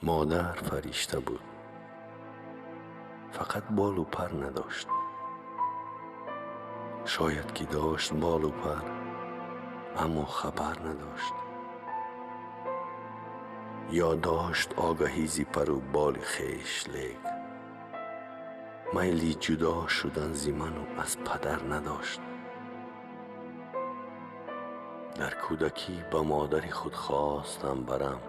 Модар фаришта буд, фақат болу пар надошт. Шояд ки дошт болу пар, аммо хабар надошт. Ё дошт огаҳӣ зи пару боли хеш, лек майли ҷудо шудан зи ману аз падар надошт. Дар кӯдакӣ ба модари худ хостам барам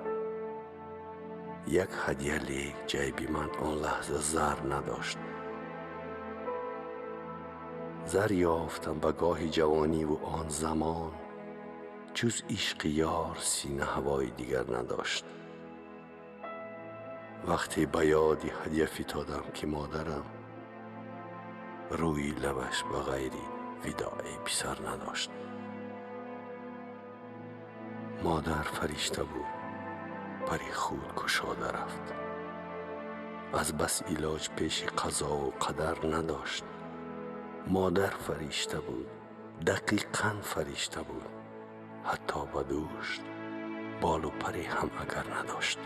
як ҳадя, лек ҷайби ман он лаҳза зар надошт. Зар ёфтам ба гоҳи ҷавониву он замон ҷуз ишқи ёр сина ҳавои дигар надошт. Вақте ба ёди ҳадя фитодам, ки модарам рӯи лабаш ба ғайри видои писар надошт. Модар фаришта буд, пари худ кушода рафт, аз бас илоҷ пеши қазову қадар надошт. Модар фаришта буд, дақиқан фаришта буд, ҳатто ба дӯшт болу паре ҳам агар надошт.